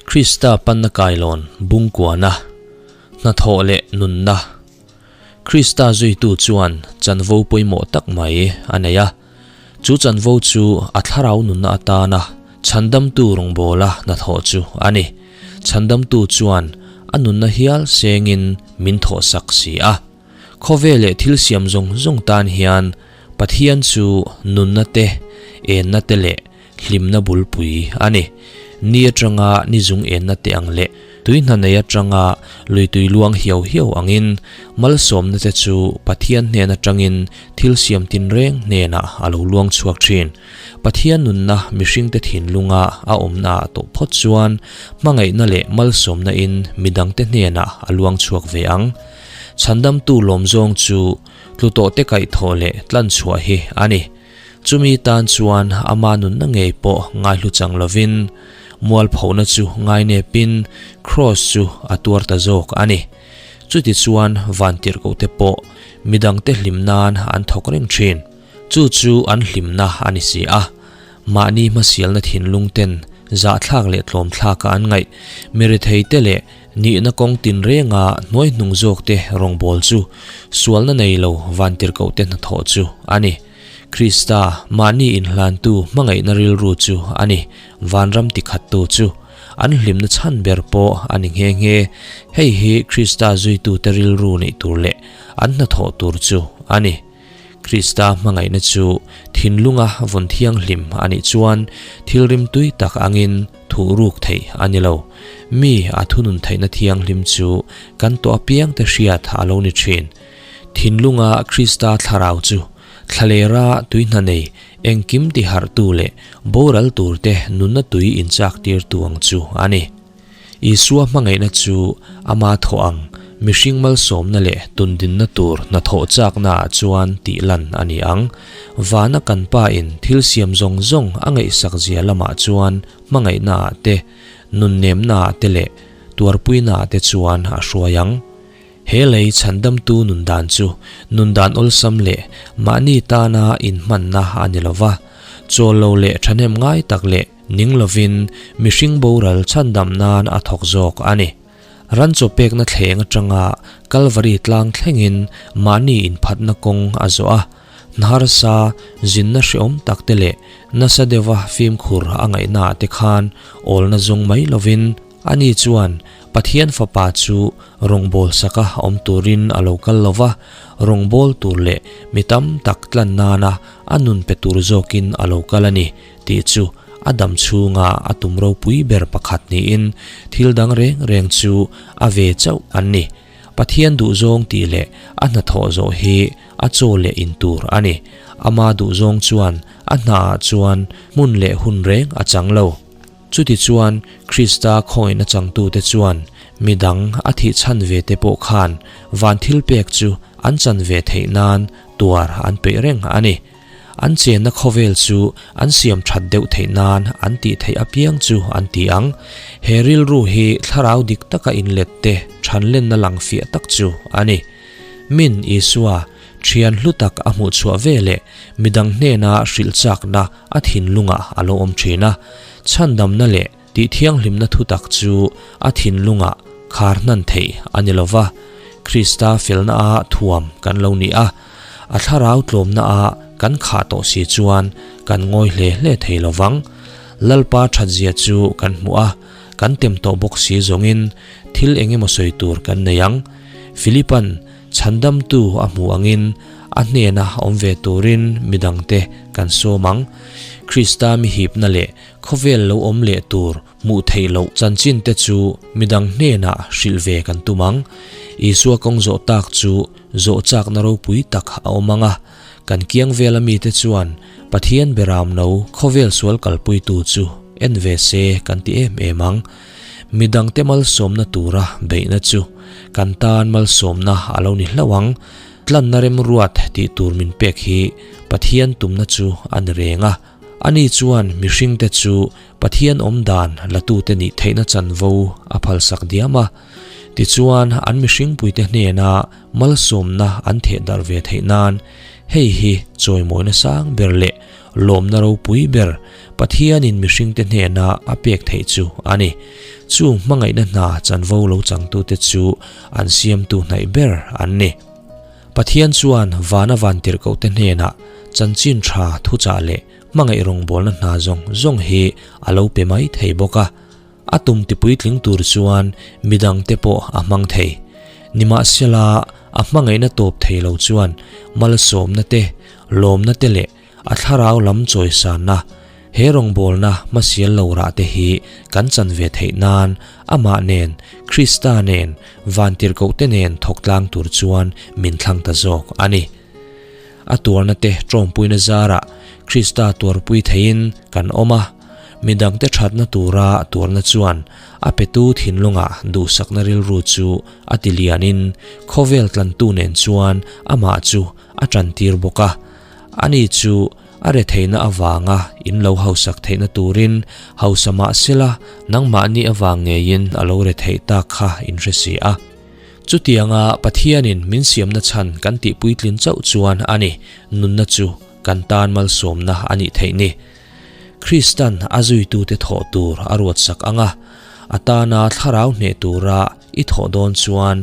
Krista panna kailawn bungkuana, hnathawh leh nunna. Krista zuitu chuan chanvo pawimawh tak mai a nei a. Chu chanvo chu a thlarau nunna atana chhandamtu rawngbawla hnathawh chu a ni. Chhandamtu chuan a nunna hial sengin min thawhsak si a. Khawvel leh thil siam zawng zawng tan hian Pathian chu nunna te, enna te leh hlimna bulpui a ni. Ni atanga ni zung enna te ang leh tui hna nei atanga lui tui luang hiau hiau angin malsawmna te chu Pathian hnen atangin thil siam tinreng hnenah a lo luang chhuak thin. Pathian nunna mihringte thinlunga a awmna ah tawh phawt chuan hmangaihna leh malsawmna in midangte hnenah a luang chhuak ve ang. Chhandamtu lawmzawng chu tlu tawhte kaihthawh leh tlanchhuah hi a ni. Chumi tan chuan ama nunna ngei pawh ngaihlu chang lovin, mualphona chu ngainepin Kraws chu a tuar ta zawk a ni. Chutichuan vantirhkohte pawh midangte hlim nan an thawk reng thin. Chu chu an hlimna a ni si a. Mahni hmasialna thinlung ten zahthlak leh tlawmthlaka an ngaih, miretheite leh nihna kawng tinrenga hnuaihnung zawkte rawngbâwl chu sualna nei lo vantirhkohte hnathawh chu a ni. Krista, mahni inhlantu hmangaihna rilru chu a ni, vanram tikhattu chu. An hlimna chhan ber pawh a ni nghe nghe. Hei hi Krista zuitute rilru neih tur leh an hnathawh tur chu a ni. Krista hmangaihna chu thinlunga vawn thianghlim a nih chuan thil rimtui tak angin thuh ruk theih a ni lo. Mi a thunun theihna thianghlim chu kan tawh apiangte hriat a lo ni thin. Thinlunga Krista thlarau chu thlalera tui hna nei engkim tiharhtu leh boral turte nunna tui inchak tirtu ang chu a ni. Isua hmangaihna chu ama thawh ang mihring malsawmna leh tundinna tur hnathawh chaknaah chuan tih lan a ni ang. Vana kan Pa in thil siam zawng zawng a ngaihsak zia lamah chuan hmangaihnaah te, nunnemnaah te leh tuarpuinaah te chuan a hruai ang. He lei chhandamtu nun dan chu nun dan awlsam leh mahni tana inhmanna a ni lo va, chawl lo leh thahnem ngai tak leh ning lovin mihring boral chhandam nan a thawk zawk a ni. Ran chaw pekna thleng atanga Kalvari tlang thlengin mahni inphatna kawng a zawh a, hnaharsa zinna hreawm tak te leh nasa deuha fimkhur a ngaihnaah te khan awlna zawng mai lovin Ani chuan Pathian Fapa chu rawngbâwl saka awm tûrin a lo kal lo va, rawngbâwl tûr leh mi tam tak tlan nâna a nun pe tûr zâwkin a lo kal a ni tih chu a dam chhûnga a tum ropui ber pakhat niin thil dang rêng rêng chu a ve chauh an ni. Pathian duhzâwng tih leh a hnathawh zawh hi a chaw leh in tûr a ni. Ama duhzâwng chuan a hnaah chuan hmun leh hun rêng a chang lo. Chutichuan, Krista khawngaihna changtute chuan mi dang a thih chhan ve te pawh khan van thilpek chu an chan ve theih nan tuar an peih reng a ni. An chenna khawvel chu an siam that deuh theih nan an tih theih apiang chu an ti ang. He rilru hi thlarau dik taka inlet te thanlenna lang fiah tak chu a ni. Min Isua thian hlu tak a hmuh chhuah ve leh midang hnena hrilh chakna a thinlungah a lo awm thin a, chhandamna leh tihthianghlimna thutak chu a thinlungah khar hnan theih a ni lo va, Krista felna-a thuam kan lo ni a, a thlarau tlawmna-a kan khah tawh si chuan kan ngawi hle hle thei lo vang. Lalpa thatzia chu kan hmuh a, kan tem tawh bawk si zawngin thil eng emaw sawi tur kan nei ang. Philipa'n Chhandamtu a hmuh angin a hnena awm ve turin midangte kan sawm ang. Krista mi hipna leh khawvel lo awm leh tur hmuh theih loh chanchinte chu midang hnenah hrilh ve kan tum ang. Isua kawng zawh tak chu zawh chakna ropui tak a awm ang a, kan kiang vela mite chuan Pathian beram no khawvel sual kalpuitu chu en ve se kan ti em em ang. Midangte malsawmna tura beihna chu kan tan malsawmna a lo ni hlauh ang. Tlanna remruat tih tur min pek hi Pathian tumna chu a ni reng a. Ani chuan mihringte chu Pathian awm dan latute nih theihna chanvo a phalsak diam a. Tichuan an mihringpuite hnena malsawmna an thehdarh ve theih nan hei hi chawimawina sang ber leh. lawmna ropui ber Pathianin mihringte hnena a pek theih chu a ni. Chung hmangaihna hna chanvo lo changtute chu an siamtu hnaih ber an ni. Pathian chuan vana vantirhkohte hnenah chanchin tha thuchah leh hmangaih rawngbawlna hna zawng zawng hi a lo pe mai thei bawk a. A tum tipuitling tur chuan midangte pawh a hmang thei. Nimahsela, a hmangaihna tawp thei lo chuan malsawmna te, lawmna te leh a thlarau lam chawisanna, he rawngbawlna hmasial lo rah te hi kan chan ve theih nan amah nen, Krista nen, vantirhkohte nen thawk tlang tur chuan min thlang ta zawk a ni. A tuarna te tawmpuina zarah Krista tuarpui theiin kan awm a, midangte thatna tura tuarna chuan a petu thinlungah duhsakna rilru chu a ti lianin khawvel tlantu nen chuan amah chu a tantir bawk a. Ani chu a retheihna avanga in lo hausak theihna turin hausa mah sela nangmahni avang ngeiin a lo retheih tak kha in hre si a. Chutianga Pathianin min siamna chhan kan tih puitlin chauh chuan a ni, nunna chu kan tan malsawmna a nih theih ni. Kristan a zuitute thawh tur a ruatsak ang a, a tana thlarau hneh tura i thawh dawn chuan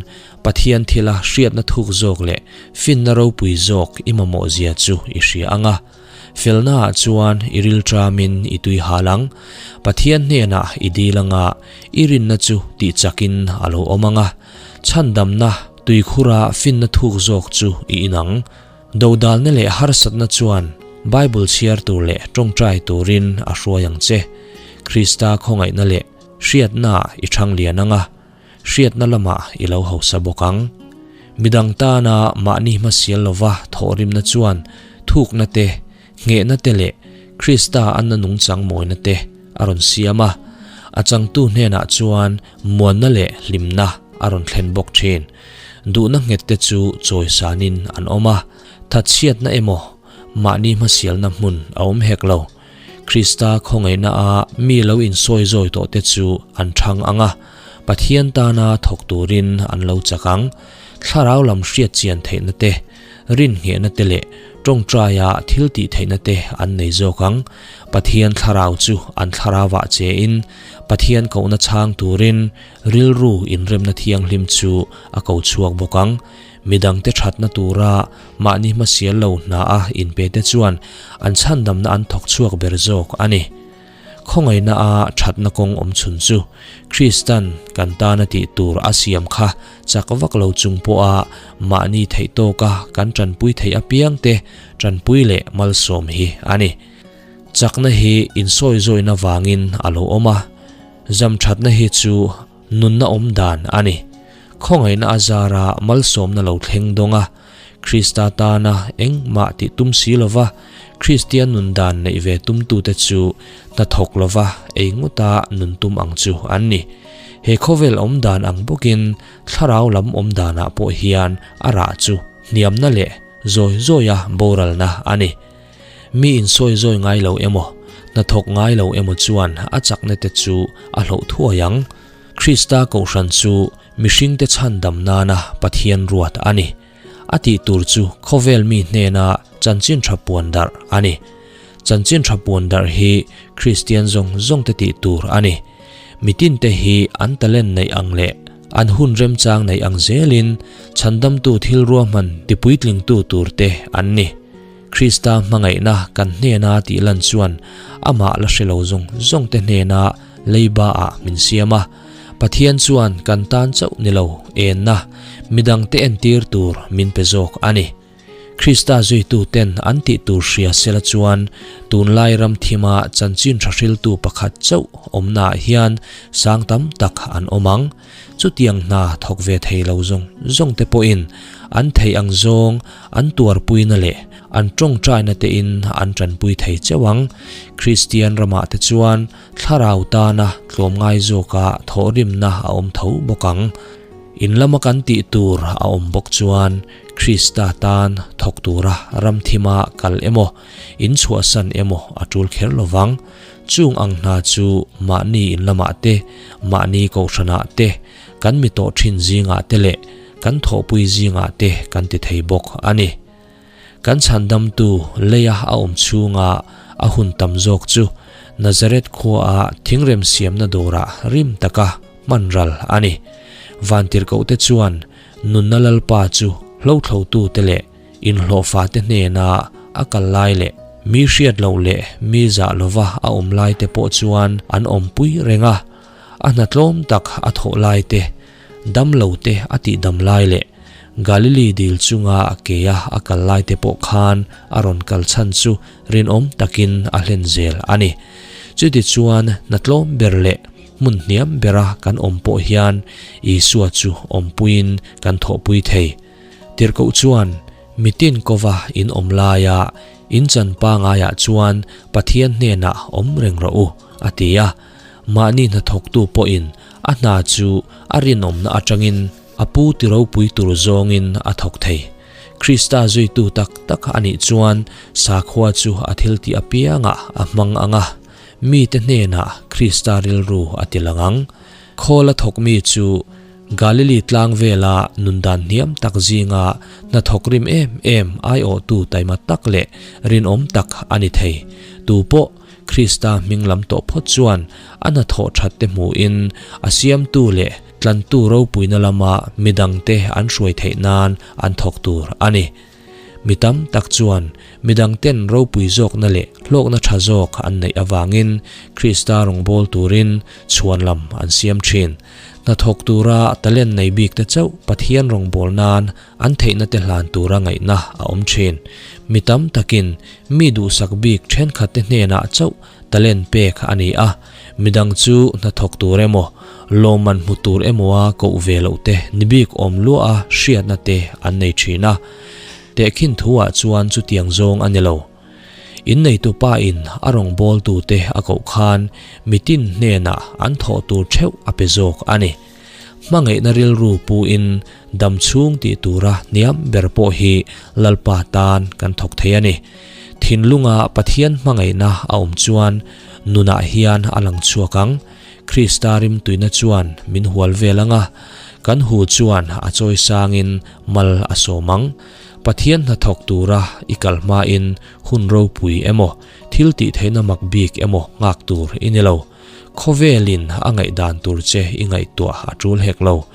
Pathian thila hriatna thuk zawk leh finna ropui zawk i mamawhzia chu i hria ang a. Felnaah chuan i rilṭamin i tui hal ang. Pathian hnenah i dil anga i rinna chu tihchakin a lo awm ang a. Chhandamna tuikhura finna thuk zawk chu i inang. Dodalna leh harsatna chuan Bible chhiar tur leh ṭawngṭai turin a hruai ang che. Krista khawngaihna leh hriatnaah i ṭhang lian ang a. Hriatna lamah i lo hausa bawk ang. Midang tana mahni hmasial lova thawhrimna chuan thukna te, nghehna te leh Krista anna nungchang mawina te a rawn siam a. A changtu hnenah chuan muanna leh hlimna a rawn thlen bawk thin. Duhna nghet te chu chawisanin an awm a, thatchhiatna emaw mahni hmasialna hmun a awm hek lo. Krista khawngaihna a mi lo insawi zawi tawh te chu an thang ang a, Pathian tana thawk turin an lo chak ang. Thlarau lam hriat chian theihna te, rin nghehna te leh tawngtaia thil tih theihna te an nei zawk ang. Pathian thlarau chu an thlarauah chein Pathian kohna chhang turin rilru inremna thianghlim chu a ko chhuak bawk ang. Midangte thatna tura mahni hmasial lo hna a inpe te chuan an chhandamna an thawk chhuak ber zawk a ni. Khawngaihna a thatna kawng awm chhun chu Kristan kan tana tih tur a siam kha chak vak lo chung pawha mahni theih tawka kan tanpui theih apiangte tanpui leh malsawm hi a ni. Chakna hi insawizawina vangin a lo awm a, zamthatna hi chu Nunna awm dan a ni. Khawngaihna a zara malsawmna lo thleng dawng a, Krista tana engmah tih tum si lova Kristian nun dan neih ve tumtute chu hnathawk lova ei ngawta nun tum ang chu an ni. He khawvel awm dan ang bawkin thlarau lam awm danah pawh hian a rah chu hniamna leh zawi zawia boralna a ni. Mi insawi zawi ngai lo emaw, hnathawk ngai lo emaw chuan a chakna te chu a hloh thuai ang. Krista Kohhran chu mihringte chhandam nana Pathian ruat a ni. A tih tur chu khawvel mi hnena chanchin tha puan darh a ni. Chanchin tha puan darh hi Kristian zawng zawngte tih tur a ni. Mitinte hi an talent neih ang leh an hun remchang neih ang zelin chhandamtu thil ruahman tipuitlingtu turte an ni. Krista hmangaihna kan hnena tih lan chuan amah la hre lo zawng zawngte hnena leiba ah min siam a. Pathian chuan kan tan chauh ni lo enna midangte entir tur min pe zawk a ni. Krista zuituten an tih tur hria sela chuan tunlai ram thima chanchin tha hriltu pakhat chauh awmnaah hian sang tam tak an awm ang. Chutiang hna thawk ve thei lo zawng zawngte pawhin an theih ang zawng an tuarpuina leh an tawngtaina tein an tanpui thei cheuh ang. Kristian ramah te chuan thlarau tana tlawmngai zawka thawhrimna a awm tho bawk ang. In lama kan tih tur a awm bawk chuan Krista tan thawk tura ram thima kal emaw, in chhuahsan emaw a tul kher lo vang. Chung ang hna chu mahni in lamah te, mahni kohhranah te, kan mi tawh thin zingah te leh kan thawhpui zingah te kan ti thei bawk a ni. Kan chhandamtu leia a awm chhunga A hun tam zawk chu Nazareth khuaah thingrem siamna dawrah rim taka hman ral a ni. Vantirhkohte chuan nunna Lalpa chu hlothlotute leh inhlawhfate hnena a kal lai leh mi hriat loh leh mi zah lova a awm laite pawh chuan an awmpui reng a. A hna tlawm tak a thawh laite, dam lote a tihdam lai leh Galili dil chunga a kea a kal laite pawh khan a rawn kal chhan chu rinawm takin a hlen zel a ni. Chutichuan hna tlawm ber leh hmun hniam bera kan awm pawh hian Isua chu awmpuiin kan thawhpui thei. Tirhkoh chuan mitin kova in awm laia in chan pangaiah chuan Pathian hnenah awm reng rawh u, a ti a. Mahni hnathawktu pawhin a hna chu a rinawmna atangin a pu ti ropui tur zawngin a thawk thei. Krista zuitu tak tak a nih chuan sakhua chu a thiltih apiangah a hmang ang a, mite hnenah Krista rilru a ti lang ang. Khawl a thawk mi chu Galili tlang vela nundan hniam tak zinga hnathawk rim em em aiawhtu taima tak leh rinawm tak a ni thei. Tu pawh Krista hming lam tawh phawt chuan a hnathawh that te hmuhin a siamtu leh tlantu ropuina lama midangte an hruai theih nan an thawk tur a ni. Mi tam tak chuan midangten ropui zawkna leh hlawkna tha zawk an neih avangin Krista rawngbâwl turin chhuan lam an siam thin. Hnathawk tura talent nei bikte chauh Pathian rawngbâwl nan An theihna te hlan tura ngaihna a awm thin. Mi tam takin mi duhsak bik thenkhatte hnenah chauh talent pek a ni a, midang chu hnathawk tur emaw, lawmman hmu tur emawa koh ve loh te ni bik awm luaha hriatna te an nei thin a. Tehkhin thuah chuan chutiang zawng a ni lo. Inneitu pa in a rawngbawltute a koh khan mitin hnenah an thawh tur theuh a pe zawk a ni. Hmangaihna rilru puin dam chhung tih tura hniam ber pawh hi Lalpa tan kan thawk thei a ni. Thinlunga Pathian hmangaihna a awm chuan nunah hian a lang chhuak ang. Krista rimtuina chuan min hual vel ang a, kan hu chuan a chawi sangin mal a sawm ang. Pathian hnathawk tura i kal hmain hun ropui emaw, thil tih theihna mak bik emaw nghak tur i ni lo. Khawvelin a ngaihdan tur che i ngaihtuah a tul hek lo.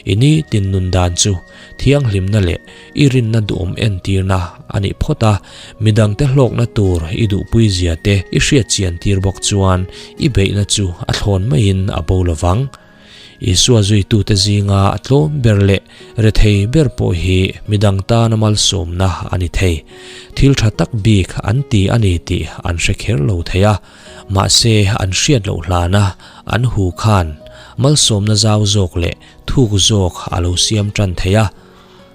I nitin nun dan chu thianghlimna leh i rinna duhawm entirna a nih phawt a, midangte hlawkna tur i duhpui zia te i hriatchian tir bawk chuan i beihna chu a thlawn maiin a bo lovang. Isua zuitute zinga tlawm ber leh rethei ber pawh hi midang tana malsawmna a ni thei. Thil tha tak bik an ti a ni tih an hre kher lo thei a, mahse an hriat loh hlana an hu khan malsawmna zau zawk leh thuk zawk a lo siam tan thei a.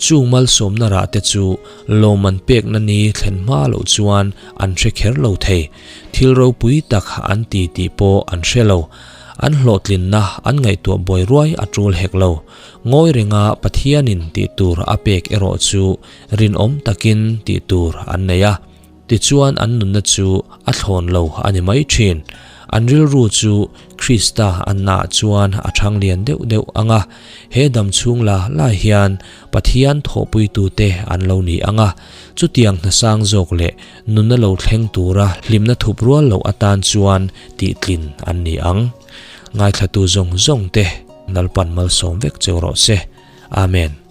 Chung malsawmna rah te chu lawmman pekna ni thlen hma loh chuan an hre kher lo thei. Thil ropui tak an ti tih pawh an hre lo. An hlawhtlinna an ngaihtuah buai ruai a tul hek lo. Ngawi renga Pathianin tih tur a pek erawh chu rinawm takin tih tur an nei a. Tichuan an nunna chu a thlawn lo a ni mai thin. An rilru chu Krista annaah chuan a chhang lian deuh deuh ang a, he dam chhung la lai hian Pathian thawhpuitute an lo ni ang a, chutiang hnasang zawk leh nunna lo thleng tura hlimna thup rual loh atan chuan tihtlin an ni ang. Ngaithlatu zawng zawngte Lalpan malsawm vek cheu rawh se. Amen.